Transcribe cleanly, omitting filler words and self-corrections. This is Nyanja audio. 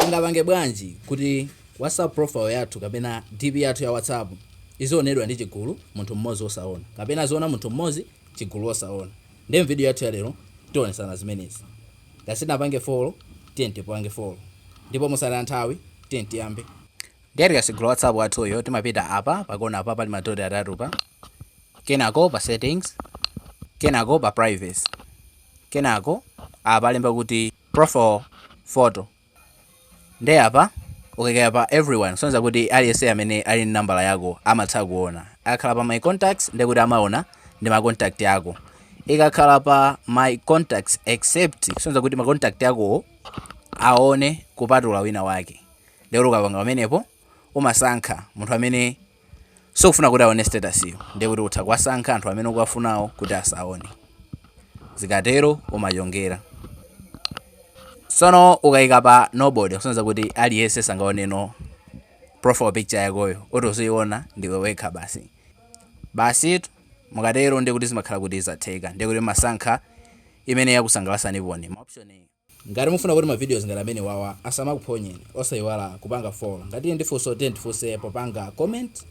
Tingapange bwanji kuti WhatsApp profile yathu kapena DP yathu ya WhatsApp izionedwa ndi chigulu, munthu mmodzi osaona, kapena aziona munthu mmodzi, chigulu osaona? Ndi m'video yathu ya lero tionesana zimenezi. Ngati sitinapange follow, tiye tipange follow, ndipo musataya nthawi, tiye tiyambe. Ndiye tikatsegula WhatsApp wathuyo, timapita apa pakona apa pali madoti atatu pa, kenako pa settings, kenako pa privacy, kenako apa alemba kuti profile photo. Ndiye apa ukayika pa everyone, kusonyeza kuti aliyense amene ali ndi nambala yako amatha kuona. Akakhala pa my contacts, ndiye kuti amaona ndi ma contact yako. Ikakhala pa my contacts except, kusonyeza kuti ma contact akowo aone kupatula wina wake. Ndiye kuti ukapanga pamenepo, umasankha munthu amene sukufuna kuti aone status iyo. Ndiye kuti utha kuwasankha anthu amene ukuwafunawo kuti asaone. Zikatero umachongera. Sono ukayika pa nobody, kusonyeza kuti aliyense sangaoneno profile picture yakoyo, kuti uziyiona ndiwe wekha basi. Basi, mukatero ndiye kuti zimakhala kuti zatheka. Ndiye kuti masankha imene yakusangalasani poni ma option. Ngati mufuna kuti ma videos ngati amene wawa asamakuphonyeni, osayiwala kupanga follow. Ngati ndi funso, tiye tifunse popanga comment.